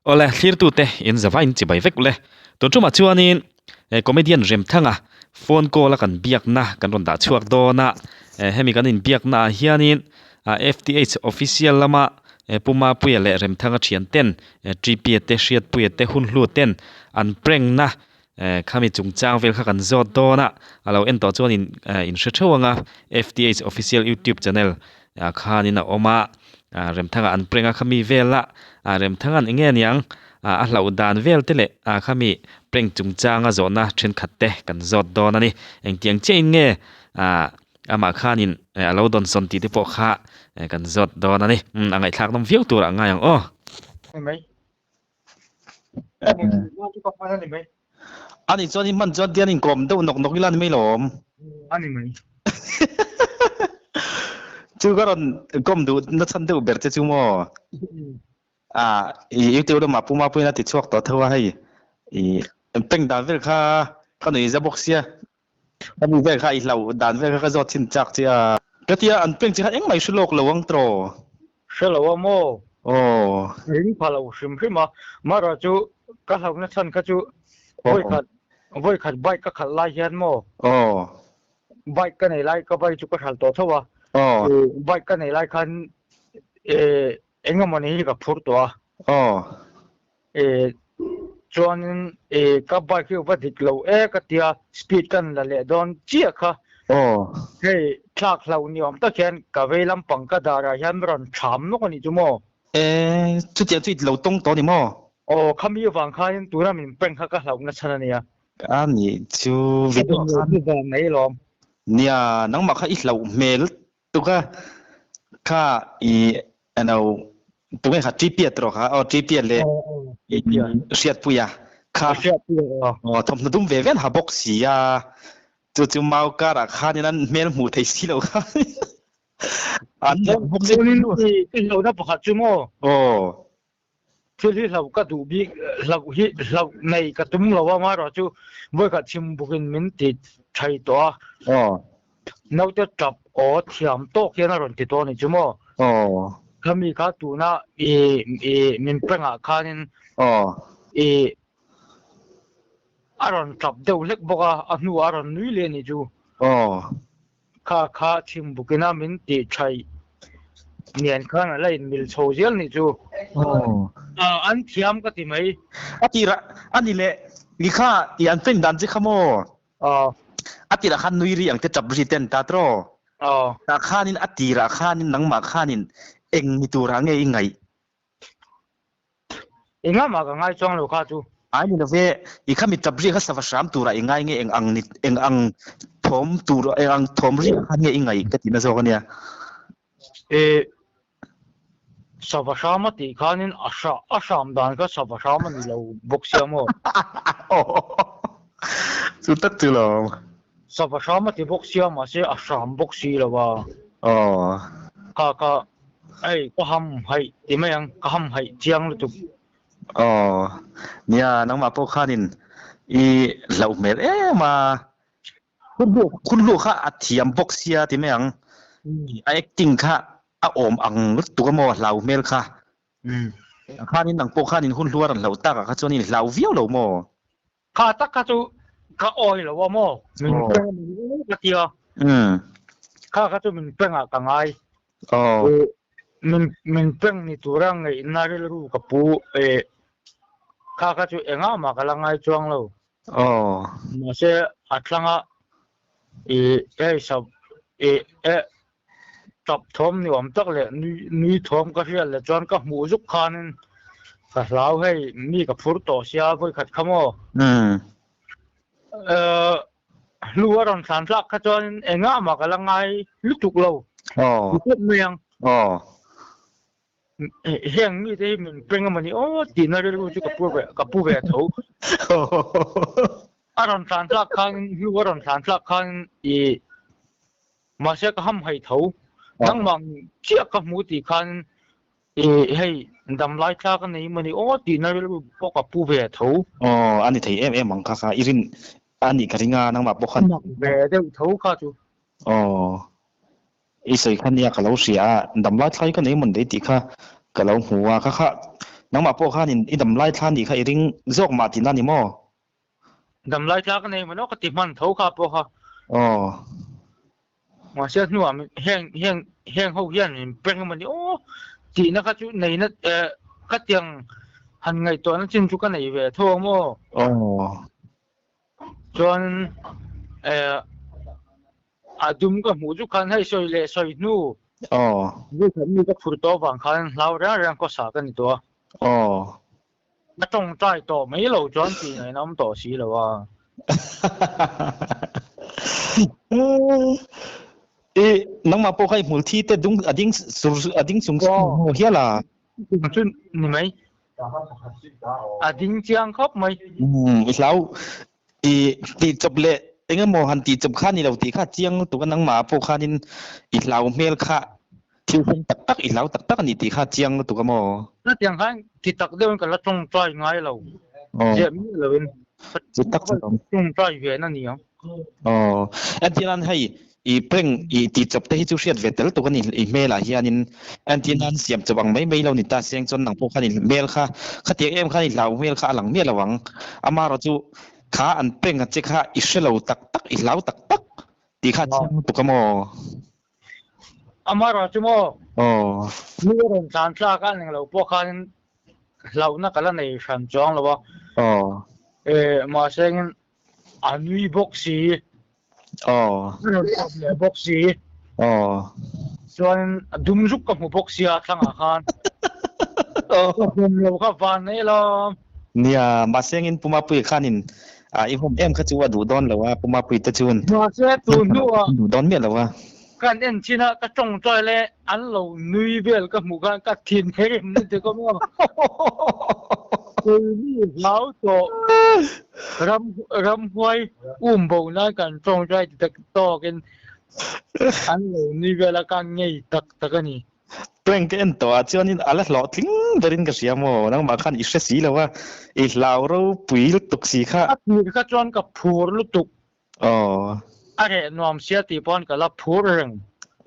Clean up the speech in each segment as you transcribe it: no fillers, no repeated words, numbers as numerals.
Awle, thlirtute in zava in chibai vek ule. Tun tumah chuanin comedian Remthanga phone call a kan biakna kan rawn dah chhuak dawn a, hemi kan inbiakna ah hianin FTH official lama Pu Mapuia leh Remthanga thian ten TP te Hriatpuia te Hunhlu ten an prank na khami chungchang vel kha kan zawt dawn a, a lo en tawh chuan in in hre theuh ang a, FTH official youtube channel ah khanin a awm a, Remthanga an prank a khami vel a, Remthanga'n eng nge niang a hlauh dan vel te leh khami prank chungchanga zawhna thenkhat te kan zawt dawn a ni, engtiang chiah in nge amah khanin a lo dawnsawn tih te pawh kha kan zawt dawn a ni, a ngaihthlak nawm viau tur ah ngai ang aw. Ani chuan i hman chuan tian inkawm deuh nawk nawk ila ni mai lawm. Ani mai. Chu ka rawn kawm duh na chhan deuh ber che chu maw? A i YouTube lamah Pu Mapuiin a ti chhuak tawh tho a hei. I peng dan vel kha ka nuih za bawk sia. Ka nu vel kha i hlauh dan vel kha ka zawt chhin chak che a. Ka tia an peng che khan engmah i hre lawk lo ang tawh. Hre lo a maw? Aw. Ring pha lo hrim hrim a. Mara chu ka hlauhna chhan kha chu vawikhat vawikhat bike ka khalh lai hian maw? Aw. Bike ka nei lai ka bike chu ka hralh tawh tho a. Aw. Bike ka nei lai khan Eng emaw ni hi ka phur tawh a. Aw. E chuanin e ka bike hi va dik lo e ka tia speed kan la leh dawn chiah kha. Aw. Hei thlak hlo ni awm tak hian ka vei lampang ka darah hian rawn ṭham nawk a nih chu maw? E chutiang chu i lo tawng tawh a ni maw? Aw khami avang khanin tuna min prank kha ka hlauhna chhan a nia. A nih chu video ah khan. Ka vang mai lawm. Nia nangmah kha i hlauh hmel Tuk a, kha i ano tunge kha TPA tawh kha aw TPA leh Hriatpuia kha aw thawmhnaw dum ve ve an ha bawk si a, chu chu mau karah khanin an hmel hmuh thei si lo kha an bawk si. I hlauhna pakhat chu maw? Aw. Thil hi hlauh ka duh bik hlauh hi hlauh nei ka tum lo a amaherawhchu vawikhat chhim bukin min ti thai tawh a. Aw. Naute tap aw thiam tawk hian a rawn ti tawh a ni chu maw? Aw. Khami kha tuna i i min pengah khanin Aw. i a rawn tap deuh hlek bawk a, a hnuah a rawn nui leh a ni chu. Aw. Kha kha chhim bukina min tih thaih nen khan a la inmil chho zel nih chu. An thiam ka ti mai. A tirah a ni leh ni kha i an pen dan che kha maw? A tirah khan nui ri ang te tap ri te an ta tawh. Tah khanin a tirah khanin nangmah khanin eng ni turah nge i ngaih? Engah mah ka ngai chuang lo kha chu. Ai ni love, i khami tap ri kha sava hram turah i ngai nge eng ang ni eng ang thawm tur eng ang thawm ri khan nge i ngaih ka tihna zawk ania. E sava hram a tih khanin a hra a hram dan kha sava hram a ni lo bawk sia maw? Chu tak chu lo. Sava hram a ti bawk sia mahse a hram bawk si lo a. Aw. Kha kha hei ka ham haih ti mai ang ka ham haih chiang lutuk. Aw. Nia nangmah pawh khanin i hlauh hmel em a. Hun hlu kha a thiam bawk sia ti mai ang. A acting kha a awm ang lutuk a maw hlau hmel kha. Khanin nang pawh khanin hun hlu a rawn hlauh takah kha chuan i hlau viau lo maw? Kha tak kha chu ka awi lo a maw? Min peng a ni ka ti a. Kha kha chu min pengah ka ngai. Min min peng ni tura ngaihna rilru ka pu e kha kha chu engah mah ka la ngai chuang lo. Mahse a thlanga i hei sap i e tap thawm ni awm tak leh nui nui thawm ka hriat leh chuan ka hmuh zuk khanin ka hlau hei mi ka phur tawh sia vawikhat kha maw hlu a rawn thlan tlak kha chuan engah mah ka la ngai lutuk lo ti tawp mai ang heng mite hi min peng emaw ni aw tihna rilru chu ka pu ve ka pu ve tho a rawn thlan tlak khan hlu a rawn thlan tlak khan i Mahse ka ham hai tho. Nangmah chiah ka hmu tih khan i hei damlai thla ka nei mawni aw tihna rilru pawh ka pu ve tho. Aw a ni thei em em ang kha kha i rin a nih ka ring a nangmah pawh khan. Mak ve deuh tho kha chu. Aw i sawi kha nia ka lo hria a damlai thla hi ka nei mawni daih tih kha ka lo hmu a kha kha. Nangmah pawh khanin i dam lai thla nih kha i ring zawk mah tihna ni maw? Dam lai thla ka nei maw ka ti hman tho kha pawh kha. Aw. Mahse hnuah heng heng heng ho hian min peng emaw ni aw tihna kha chu neina ka tiang han ngaihtuahna chin chu ka nei ve tho ang maw? Aw. Chuan a dum ka hmuh chu khan hei sawi leh sawi hnu. Aw. Vawikhat mi ka phur tawh avang khan hlau reng reng khawsa ka ni tawh a. Aw. A tawngtai tawh mai lo chuan tih ngaihna awm tawh si lo a. I nangmah pawh kha i hmul thi te dung a ding sur a ding chung chung hial a. Chu ni mai. A ding chiang khawp mai. I hlau i tih chawp leh engemaw han tih chawp kha ni lo tih kha chiang lutuk a nangmah pawh khanin i hlau hmel kha thil thleng tak tak i hlau tak tak a ni tih kha chiang lutuk a maw? Hetiang khan ti tak deuhin ka la tawngtai ngai lo. Ziah miah lovin Ti tak chu awm. Tawngtai ve na ni ang. Aw, entirnan hei i prank i tih chawp te hi chu hriat ve tel tuk a ni i hmelah hianin entirnan siam chawp ang mai mai lo ni ta seng chuan nang pawh khan i hmel kha khatiang em khan i hlau hmel kha a lang miah lo ang. Amaherawh chu kha an prank a che kha i hre lo tak tak i hlau tak tak tih kha a chiang lutuk a maw? Amaherawh chu maw? Aw. Mi a rawn tlan tlak a ning lo pawh khanin hlauhna ka la nei hran chuang lo a. Aw. Mahse a nui bawk si. Aw. A rawn tawp leh bawk si. Aw. Chuan a dum zuk ka hmu bawk sia thlangah khan. Aw. Ka hmu lo kha van nei lo. Nia, mahse engin Puma Pui khanin a i hawm em kha chu a duh dawn lo a, Puma Pui te chuan. Mahse tun hnuah. Duh dawn miah lo a. Kan en chin a, ka tawngtai le an lo nui vel ka hmuh khan ka thin her em ni dik awm a. Keini hlau tawh ram ramhuai um bo nan kan tawngtai ti tak tawkin an lo nui vel a kan ngei tak tak a ni. Prank ka en tawh ah chuanin a la hlawhtling berin ka hria maw? Nangmah khan i hre si lo a, i hlau ropui lutuk si kha. A tir kha chuan ka phur lutuk. Aw. A reh nuam sia tih pawn ka la phur reng.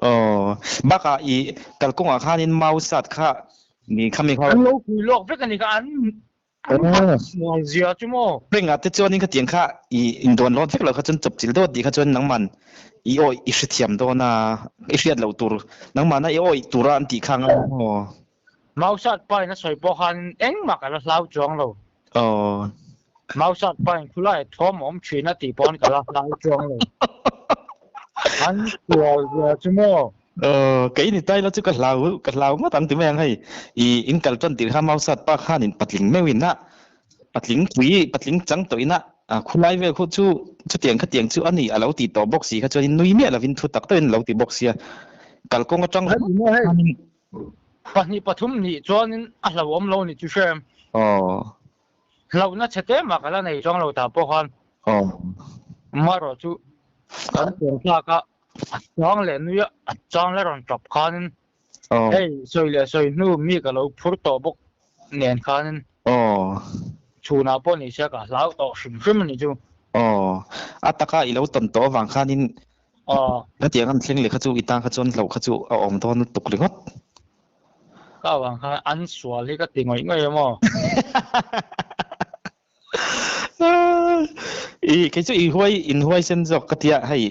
Aw. Bakah i kalkawngah khanin mau sat kha ni khami kha. An lo pui lawk vek a ni kha an an sual zia chu maw. Rengah te chuanin khatiang kha i indawn lawt vek lo kha chuan chawp chil dawt tih kha chuan nangman i awih i hrethiam dawn a, i hriat loh tur nangmahna i awih tura an tih kha ang maw. Mau sat pain a sawi pawh khan engmah ka la hlau chuang lo. Aw. Mau sat pain khulai thawm a awm thin a tih pawh ka la hlau chuang lo. An sual zia chu maw? Aw, kei ni tai lo chu ka hlau ka hlau ngawt ang ti mai ang hei. I in kal tan tirh kha mau sat pa khanin patling meuh in a patling pui patling chang tawh in a khulai vel khu chu chutiang khatiang chu a ni a lo ti tawh bawk si kha chuan in nui miah lovin thu tak deuhin a lo ti bawk sia. Kalkawng atang khanin Pahnih pathum nih chuanin a hlauhawm lo ni chu hrem. Aw. Hlauhna chhe te mah ka la nei chuang lo ta pawh khan. Aw. Amaherawh chu kan tuar thlak a, a chang leh nui a, a chang leh rawn tap khanin Aw. hei sawi leh sawi hnu mi ka lo phur tawh bawk nen khanin Aw. chhunah pawh ni se ka hlau tawh hrim hrim a ni chu. Aw. A taka i lo tawn tawh avang khanin Aw. Hetiang an thleng leh kha chu i tan kha chuan hlauh kha chu a awm dawn lutuk ringawt. Ka avang khan an sual hi ka ti ngawih ngawih em aw. I kei chu i huai in huai sen zawk ka tia hei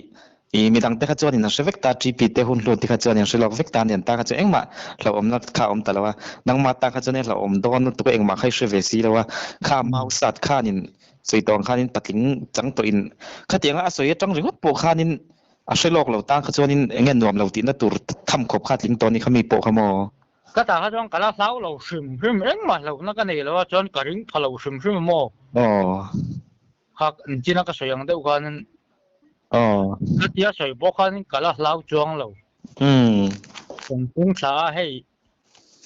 i midang te kha chuan in an hre vek ta TP te hun hlun te kha chuan in hre lawk vek ta anian ta kha chu engmah hlauhawmna kha a awm ta lo a nangmah ta kha chuan hlauhawm dawn lutuk a engmah kha i hre ve si lo a kha mau sat khanin Sawi tawng khanin patling chang tawhin khatianga a sawi atang ringawt pawh khanin a hre lawk lo tan kha chuanin eng nge nuam lo tihna tur tham khawp kha tling tawh a ni kha mi pawh kha maw? Ka tah kha chuan ka la hlau lo hrim hrim engmah hlauhna ka nei lo a chuan ka ring pha lo hrim hrim a maw? Aw. Kha inchina ka sawi ang deuh khanin Aw. Khatia sawi pawh khanin ka la hlau chuang lo. Umm. Kan pung thla a hei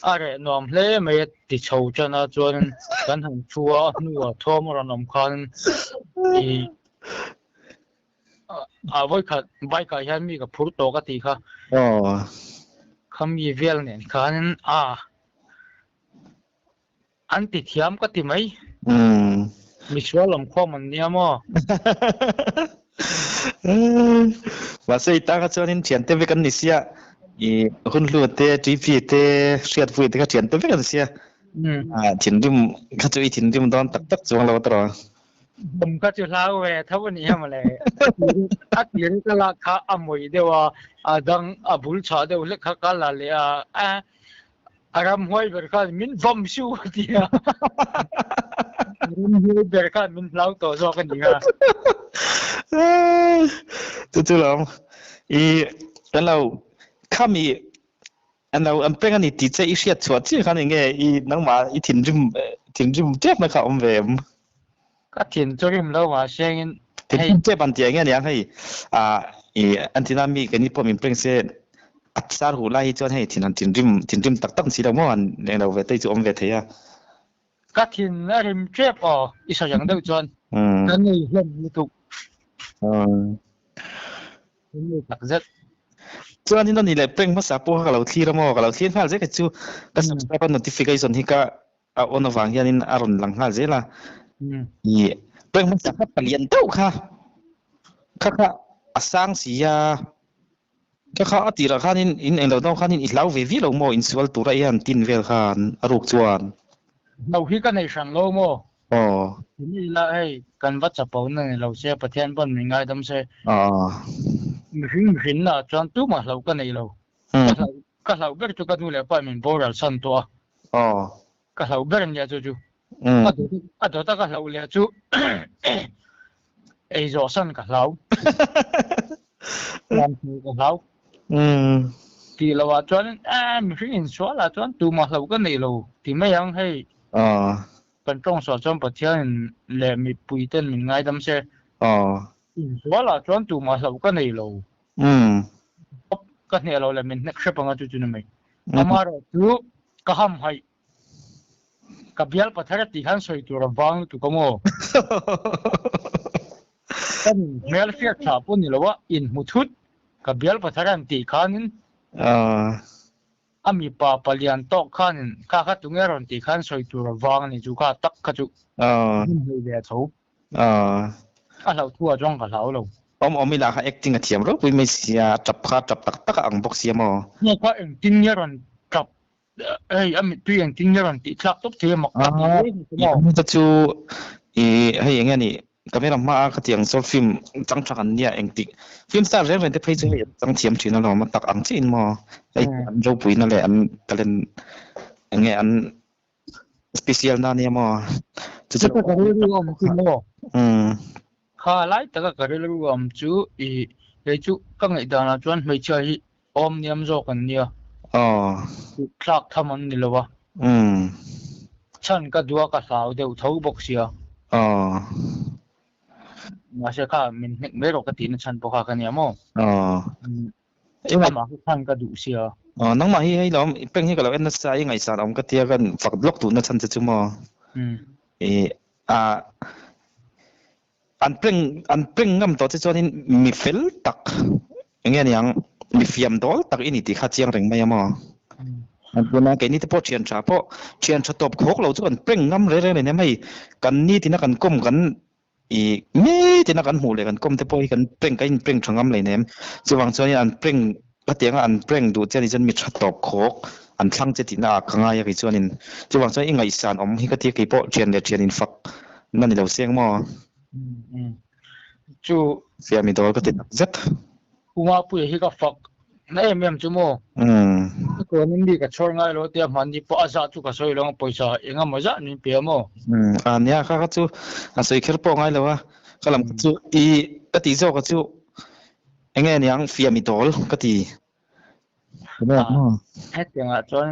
A reh nuam hle mai a ti chho tan a chuan kan han thu a a hnuah thawm a rawn awm khan i a vawikhat bike ah hian mi ka phur tawh ka tih kha kha mi vel nen khan a an ti thiam ka ti mai. Misual lam khawm an nia maw? Mahse i tang kha chuanin thiante vek an ni sia. I hun hlu te, TP te, hriatpui te kha thiante vek an ni sia. A thinrim kha chu i thinrim dawn tak tak chuang lo tawh. Bawm kha chu hlau ve tho a ni em le. A tir ka lak kha a mawi deuh a, a dang a bul chhuah deuh hlek kha ka la leh a, a a ramhuai ber khan min vawm su a ti a. Ramhuai ber khan min hlau tawh zawk a ni kha. Chu chu lawm. I kan lo khami An lo an peng a ni tih che i hriat chhuah chiah khan enge i nangmah i thinrim thinrim tep na kha a awm ve em? Ka thin chu rim lo mahse engin hei. Thinrim tep an tih enge aniang hei ah i an tina mi keini pawh min peng se a sar huh lai hi chuan hei thin han thinrim thinrim tak tak si lo maw han englo ve te hi chu awm ve thei a. Ka thin a rim tep aw i sawi ang deuh chuan ka nei hlawm lutuk. Kan nei tak zet. Chuanin a ni leh prank hmasa pawh kha ka lo thlir a maw? Ka lo thlir nghal zel kha chu ka subscribe a notification hi ka a on avang hianin a rawn lang nghal zel a. I prank hmasa kha palian deuh kha kha kha a sang si a kha kha a tirah khanin in englo deuh khanin i hlau ve viau lo maw insual tura i han tin vel khan a ruk chuan. Hlau hi ka nei hran lo maw? Aw. Tun ila hei kan va chapo na ni lo se Pathian pawn min ngaidam se. Aw. Mihring mihrin na ah chuan tumah hlauh ka nei lo. Ka hlauh ka hlauh ber chu ka nu leh pa in min boral san tawh a. Aw. Ka hlauh ber ania chu chu. A dawt a dawt a ka hlauh leh chu ei zawh san ka hlau. Tlan hmuh ka hlau. Tih loh ah chuan eh mihring insual ah chuan tumah hlauh ka nei lo ti mai ang hei. Aw. Kan tawng sual chuan Pathianin leh mipuiten min ngaidam se. Aw. Insualah chuan tumah hlauh ka nei lo. Ka hneh lo leh min hnek hrep anga chu chu ni mai. Amaherawh chu ka hamhaih. Ka bial pathar a tih khan sawi tur a vang lutuk a maw? Kan hmel hriat thlah pawh ni lo a, inhmu thut ka bial pathar an tih khanin. A mipa palian tawk khanin kha kha tunge rawn tih khan sawi tur a vang a ni chu kha tak kha chu min hmuh ve a tho. A hlauh thu ah chuan ka hlau lo. Awm awm ila kha acting a thiam ropui mai sia, tap kha tap tak tak a ang bawk sia maw? Nge kha engtin nge rawn tap hei a mittui engtin nge rawn tih thlak tawp thei a mak tak ni maw? Chu chu i hei enge ni Camera hma a khatiang saw film chang tha kan nia engtik film star reng reng te phei chu hei an chang thiam thin alawm a tak ang chiah in maw hei an ropui na leh an talent enge an special na nia maw chu chu ka rilru awm chu maw kha lai taka ka rilru awm chu i hei chu ka ngaihdan ah chuan hmeichhia hi awm niam zawk an nia aw thlak tham an ni lo a chhan ka duh a ka hlau deuh tho bawk sia aw mahse kha min hnek mai rawh ka tih na chhan pawh kha ka nia maw aw amah hi chhan ka duh sia aw nangmah hi hei lawm peng hi ka lo en nasa i ngaihsan awm ka tia kan fak blog duh na chhan che chu maw i a An prank an prank ngam tawh che chuanin mi fel tak eng nge niang mi fiam dawl tak i ni tih kha chiang reng mai a maw? An tuna keini te pawh thian tha pawh thian tha tawp khawk lo chu kan prank ngam reng reng leh hei kan ni tina kan kawm kan i mi tina kan hmuh leh kan kawm te pawh hi kan prank kan in prank tha ngam leh nem chuvang chuanin an prank Khatianga an prank duh che a nih chuan mi tha tawp khawk an thlang che tihna ah ka ngai a kei chuanin chuvang chuan i ngaihsan awm hi ka tia kei pawh thian leh thian infak na ni lo seng maw? Chu Fiah mi dawl ka ti tak zet. U Mapuia hi ka fak na em em chu maw? Ka tuanin mi ka chhawr ngai lo tia hmanni pawh a zah chu ka sawi lo ang pawisa eng emaw zah min pe a maw? A nia kha kha chu a sawi kher pawh ngai lo a ka lam kha chu i ka tih zawk a chu Enge niang fiam i dawl ka ti. Hetiangah chuan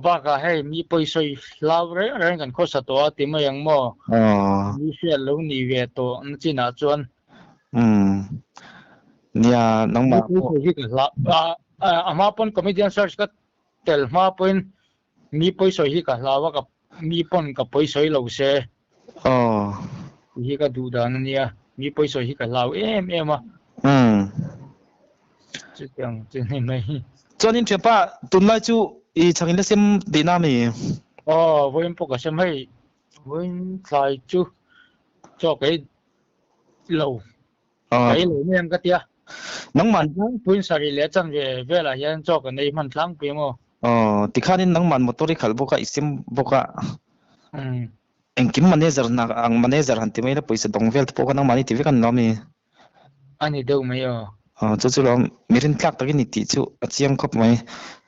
bakah hei mi pawisawi hlau reng reng kan khawsa tawh a ti mai ang maw? Mi hriat lo ni ve tawh na chinah chuan. Nia nangmah pawh. Mi pawisawi hi ka hlau a hma pawn comedian search ka tel hma pawhin mi pawisawi hi ka hlau a ka mi pawn ka pawisawi lo se. Aw. Tih hi ka duh dan a nia. Mi pawisawi hi ka hlau em em a. Chutiang chu ni mai. Chuanin thianpa, tunlai chu i chhangin la sem tihna mi? Aw, vawiin pawh ka sem hei. Vawiin thlai chu chaw ka ei lo. Ka ei lo mai ang ka tia. Nangmah. Tlangpuiin sarih leh chanve velah hian chaw kan ei hman tlangpui ang aw. Aw tikhanin nangman motor i khalh bawk a i sem bawk a. Engkim manager hna ang manager han ti mai la pawisa dawng vel te pawh kha nangmahni ti vek an lo ami? A ni deuh mai aw. Aw chu chu lo mi rintlak takin i tih chu a chiang khawp mai.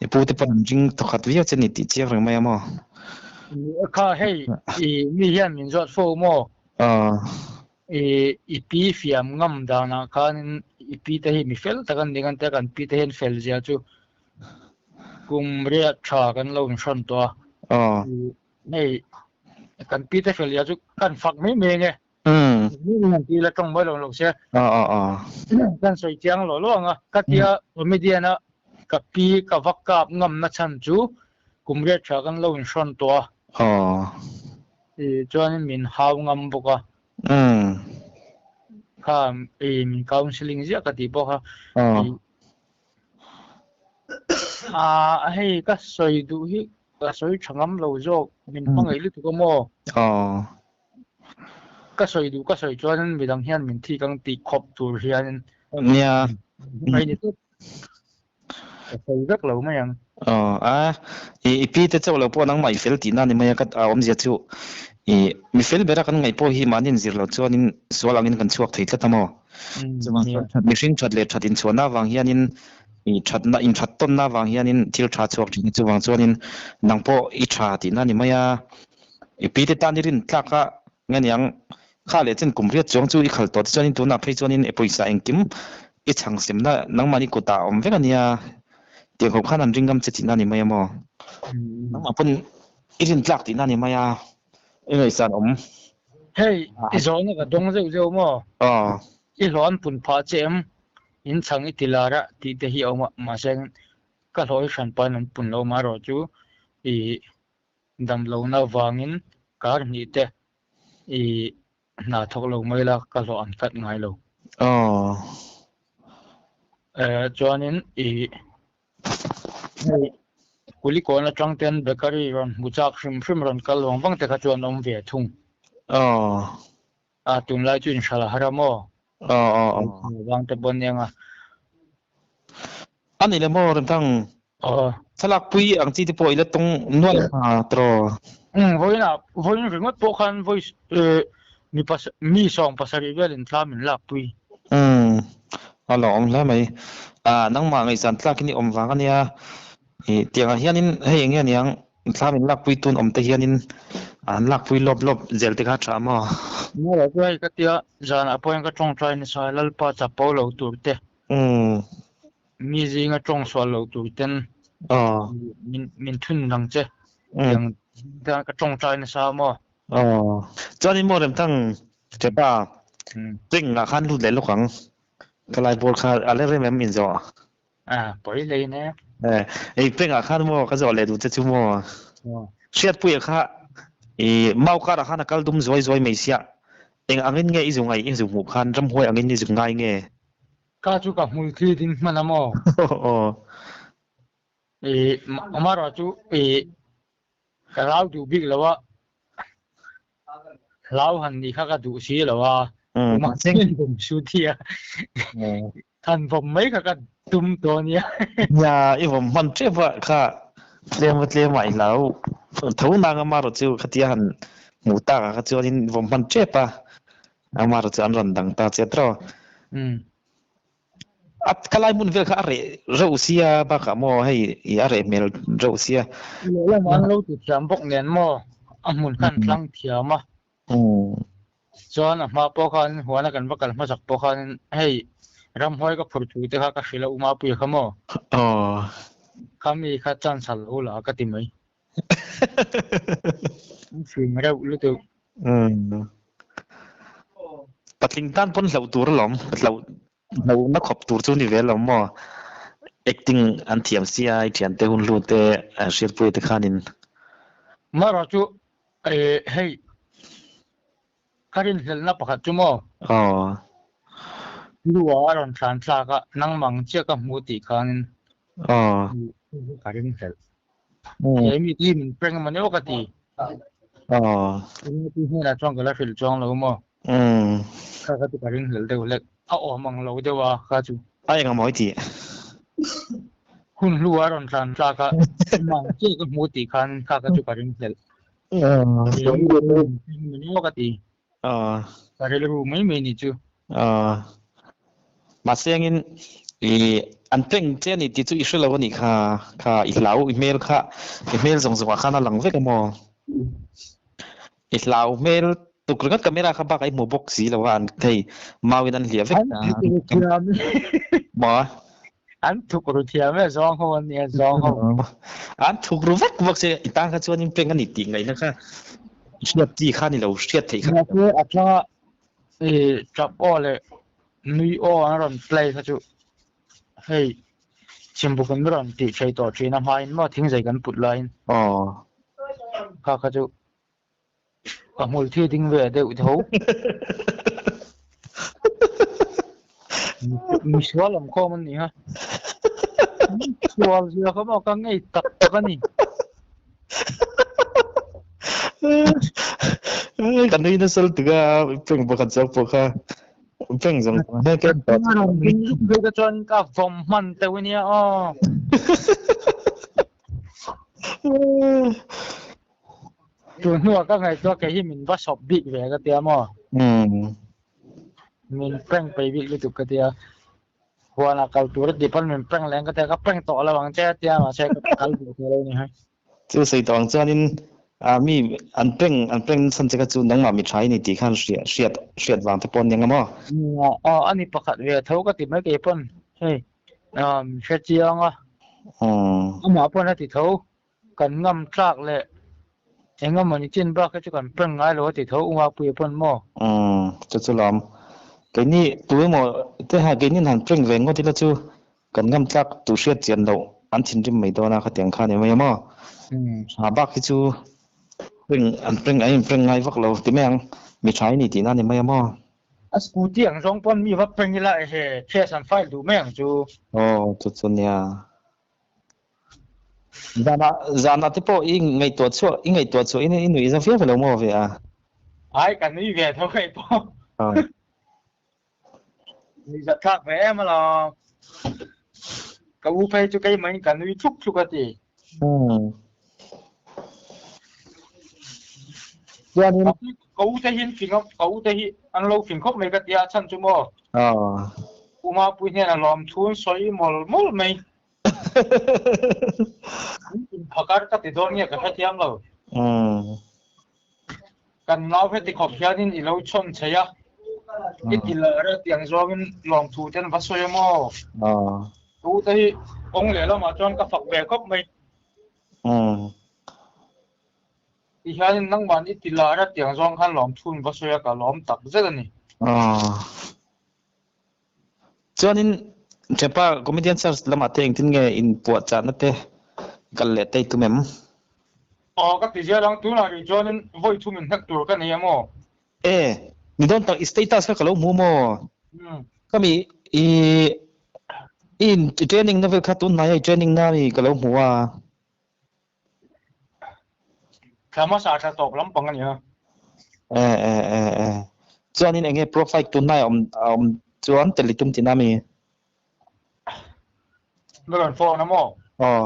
I pu te pawn an ring thawkhat viau che ni tih chiang reng mai a maw? Kha hei i mi hian min zawt fo maw? Aw. I i pi fiam ngam danah khanin i pi te hi mi fel tak an ni kan tia kan pi te hian fel zia chu kum riat tha kan lo inhrawn tawh a. Aw. Hei kan pi te fel zia chu kan fak mai mai ang e. Mi han ti la tawng mai lo lo se. Aw aw aw. Kan sawi chiang lo lo ang a. Ka tia comedian a ka pi ka va kap ngam na chhan chu kum riat tha kan lo inhrawn tawh a. Aw. Chuanin min hau ngam bawk a. Kha i min counselling ziah ka tih pawh kha. Aw. A hei ka sawi duh hi ka sawi tha ngam lo zawk min hmangaih lutuk a maw? Aw. Ka sawi duh ka sawi chuanin midang hian min thik ang tih khawp tur hianin. Nia. Hmangaih ni tawp. Ka sawi vek lo mai ang. Aw a, i i pi te chauh lo pawh nangmah i fel tihna ni mai a, ka a awmzia chu i mi fel bera kan ngaih pawh hi mahni inzir loh chuanin sual angin kan chhuak thei tlat a maw? Chuvang chuan that mihring that leh that inchhuahna avang hianin i thatna inthat tawnna avang hianin thil tha chhuak thin a, chuvang chuanin nang pawh i tha tihna ni mai a, i pi te tan i rin tlak a nge niang kha leh chen kum riat chuang chu i khalh tawh te chuanin tunah phei chuanin e pawisa engkim I chhang semna nangmahni kutah a awm vek a nia, tiang ho khan an ring ngam che tihna a ni mai a maw? Nangmah pawn i rin tlak tihna a ni mai a, i ngaihsan awm. Hei, i zawhna ka dawng zeuh zeuh maw? Aw. I hlawh an pun phah che em? In chhang i ti lar a tih te hi a awm a, mahse ka hlawh hi hran pahin an pun lo amaherawh chu i damlohna vangin kar hnih te i Hna thawk lo mai la ka hlawh an cut ngai lo. Aw. Eh chuanin i hei Kulikawn atang ten bakery rawn hmu chak hrim hrim rawn kal vang vang te kha chuan awm ve thung. Aw. A tunlai chu inhralh a har a maw? Aw aw aw. Vang te pawn eng a. A ni le maw Remthang? Aw. Thlalak pui ang chi te pawh i la tawng nual a tiraw? Umm vawiinah vawiin ringawt pawh khan vawi mi mi sawng pasarih velin thla min lak pui. Umm a lawm hle mai. Ah nangmah ngaihzan tlakin i awm vang a nia. Ih tiangah hianin hei eng nge niang thla min lakpui tun awm te hianin an lakpui lawp lawp zel te kha a tha maw? Maw lo chu hei ka tia zanah pawhin ka tawngtai nasa Lalpa chapo lo tur te. Umm. Mi zinga tawng sual lo tur ten Aw. min min thun ang che. Umm. Tiang tan ka tawngtai nasa maw? Aw. Chuanin maw Remthang Chepa Umm. Ring ah khan lut leh lawk ang. Ka lai ball kha a la rem em in zawh? A, pawi hle in e. Eh, ei pengah khan maw ka zawh leh duh che chu maw? Hriatpuia kha i mau karah khan a kal dum zuai zuai mai sia. Eng angin nge i zu ngai i zu hmuh khan ramhuai angin i zu ngai nge? Ka chu ka hmul thli ding hman a maw? Aw. I amaherawh chu i ka rau duh bik lo a, hlau han nih kha ka duh si lo a, mahse bawm su thi a, han bawm mai kha ka tum tawh a nia. Nia, i bawm hman tep a kha tlem a tlem a i hlau tho nang amaherawh chu khatia han hmuh tak ah kha chuanin bawm hman tep a, amaherawh chu an rawn dang ta che tawh. A ka lai hmun vel kha a reh reuh sia bakah maw hei i a reh hmel reuh sia. Lehlamah an lo ti thiam bawk nen maw a hmun khan tlang thiam a. Chuan a hma pawh khan huana kan va kal hmasak pawh khan hei ramhuai ka phur thu te kha ka hrilh a u Mapuia kha maw. Aw. Kha mi kha chance a lo la ka ti mai. An fing reuh lutuk. Patling tan pawn hlauh tur alawm, hlauh hlauhna khawp tur chu ni ve lo maw? Acting an thiam sia i thiante hun hlu te hriatpui te khanin. Mara chu hei ka rinhlelhna pakhat chu maw? Aw. Lua a rawn thlan thlak a, nangmang chiah ka hmu tih khanin. Aw. Ka ringhlelh. He mi hi min prank emaw ni aw ka ti. Aw. Ti hnenah chuan ka la hrilh chuang lo maw? Kha kha chu ka ringhlelh deuh hlek. A awm ang lo deuh a kha chu. A eng amaw i tih? Hun hlu a rawn tlan tlak a, mang chiah ka hmu tih khan kha ka chu ka ring hlelh. Min ka ti. Ka rilru mai mai ni chu. Mahse angin i an peng che ani tih chu i hrelo anih kha, kha i hlau i hmel kha i hmel zawng zawng ah khan a lang vek amaw? I hlau hmel tuk ringawt camera kha bak a i hmu bawk si lo a an thei mau in an hliah vek a. Maw? An thuk ru thiam e zawng ho an nia zawng ho. An thuk ru vek bawk se i tan kha chuan in peng ani tih ngaihna kha hriat chi kha ni lo hriat theih kha. Mahse a tlanga i tap aw leh nui aw an rawn play kha chu hei chhimbu kan rawn tih thei tawh thin a hmain maw thingzai kan put laiin. Aw. Kha kha chu Ka hmul thi ding ve deuh tho. Misual awm khawm an ni ha. Sual zia kha maw ka ngei tak tak a ni. Ka nui nasa lutuk a, peng pakhat zawk pawh kha peng zawng zawng hian ka en tawh. Phei ka chuan ka vawm hman teuh ania aw. Tun hnuah ka ngaihtuah kei hi min va sawp bik ve ka tia maw? Min prank pei bik lutuk ka tia. Huanah kal tur a ti pawn min prank leh ang ka tia, ka prank tawh lo ang che a tia mahse ka kal duh tawh lo ni hai. Chu sawi tawh ang chuanin mi an prank an prank chhan che kha chu nangmah mi tha i ni tih khan hriat hriat hriat vang te pawh a ni ang a maw? Aw a ni pakhat ve tho ka ti mai kei pawn hei hre chiang a. Amah pawn a ti tho. Kan ngam tlak leh eng emaw ni chin bak hi chu kan prank ngai lo a ti tho u Mapuia pawn maw? Umm chu chu lawm. Keini tu emaw te ha keini han prank ve ngawt ila chu kan ngam tlak tur hriat chian loh an thinrim mai dawn a khatiang kha a ni mai a maw? Tha bak hi chu prank an prank an in prank ngai vak lo ti mai ang mi tha i ni tihna a ni mai a maw? A scooty ang zawng pawn mi va prank ila ehe case an file duh mai ang chu. Aw chu chu nia. Zanah zanah te pawh i ngaihtuah chhuah i ngaihtuah chhuah in i nuih za viau lo maw ve a? Ai ka nui ve tho hei pawh. Nui za thlak ve em alawm. Ka u phei chu keimah in ka nui thluk thluk a ti. Chuanin Ka u te hi an fing a, ka u te hi an lo fing khawp mai ka ti a, chhan chu maw? U Mapui hnenah lawmthu an sawi mawlh mawlh mai. Phakar ka ti dawn nge ka hrethiam lo. Kan nau heti khawp hianin i lo chhawn chei a, i ti lar a tiang zawngin lawmthu te an va sawi a maw? Tu te hi kawng leh lamah chuan ka fak ve khawp mai. Ti hianin nangmahni i ti lar a tiang zawng khan lawmthu an va sawi a, ka lawm tak zet a ni. Chuanin Ṭhepa Comedian Search lamah te engtin nge inpuahchahna te kal leh te i tum em? Aw ka ti zial ang, tunah rih chuanin vawi thum inhnek tur ka nei a maw? E, ni dawn tak i status kha ka lo hmu maw? Ka mi i i training na vel kha tunhnaia i training na mi ka lo hmu a. Thla hmasa thla tawp lampang a nia. E e e e. Chuanin enge profile tunlai a awm a awm chuan tel i tum tihna mi? Na rawn phone a maw? Aw.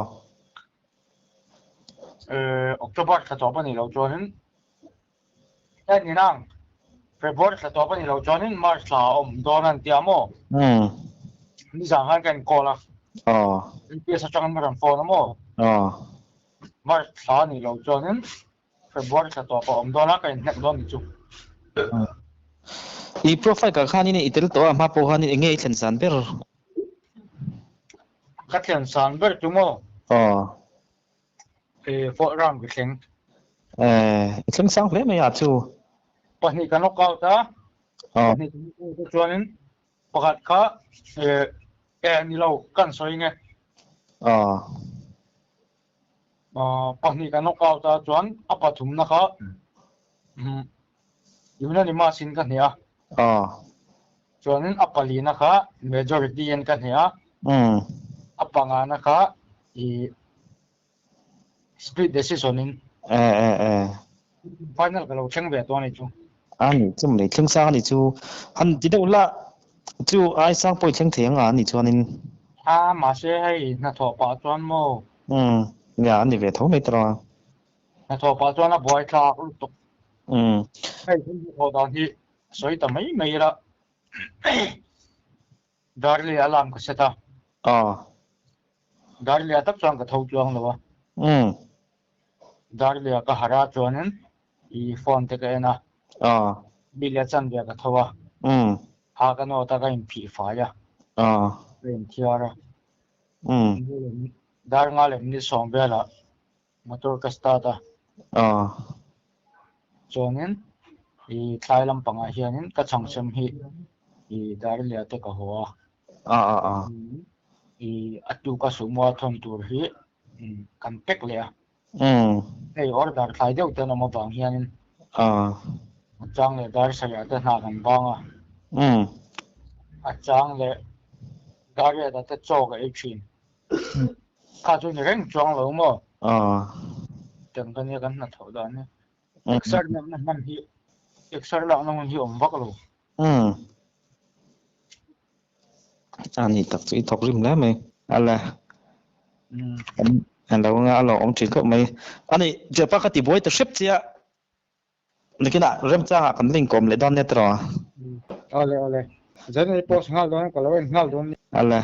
E October thla tawp a nih loh chuanin e ni nang February thla tawp a nih loh chuanin March thla a awm dawn a ni tia maw? Umm. Nizan khan ka in call a. Aw. NPS atangin ka rawn phone a maw? Aw. March thla a nih loh chuanin February thla tawp a awm dawn a, ka inhnek dawn ni chu. I profile kah khanin i tel tawh a, hma pawh khanin enge i thlen san ber? Ka thlen san ber chu maw? Aw. E fourth round ka thleng. Eh, i thleng sang hle mai a chu. Pahnih ka knock out a. Pahnih ka knock out a chuanin pakhat kha eh eh ni lo kan sawi nge. Pahnih ka knock out a chuan a pathumna kha unanimous in ka hneh a. Chuanin a palina kha majority in ka hneh a. A pangana kha i split decision in. Final ka lo thleng ve tawh a ni chu. A ni chu mawle thleng sang a ni chu. Han ti deuh la chu ai sang pawh i thleng thei ang a ni chuanin. A mahse hei hnathawh pah chuan maw? Umm nia a ni ve tho mai tawh a. Hnathawh pah chuan a buai thlak lutuk. Umm. Hei kan hnathawh dan hi sawi ta mai mai ila Darley alarm ka set a. Aw. Darley ah tak chuan ka tho chuang lo a. Umm. Darley ah ka harh a chuanin i phone te ka en a. Aw. Bill a chan ve ka tho a. Umm. Ha ka note a ka inphih fai a. Aw. Ka inthiar a. Umm. Dar nga leh minute sawm velah motor ka start a. Aw. Chuanin i thlai lampangah hianin ka chhang sem hi i Darley te ka haw a. Aw aw aw. I a tuka suhmua thawn tur hi kan pack leh a. Umm. Hei order thlai deuh te an awm avang hianin Aw. a chang leh dar sarih te hna kan bang a. Umm. A chang leh dar riat ah te chaw ka ei thin. Kha chu ni reng chuang lo maw? Aw. Tiang ka nia kan hnathawh dan hi. Exer lakna hman hi exer lakna hun hi awm vak lo. Umm. A ni tak chu i thawk rim hle mai. Ala. Umm. An lo nga a lo awm thin khawp mai. Ani Jepa ka ti buai ta hrep che a. Nakinah remchangah kan link awm leh dawn nia tiraw? Awle awle. Zan ei post nghal dawn ka lo en nghal dawn nia. Awle.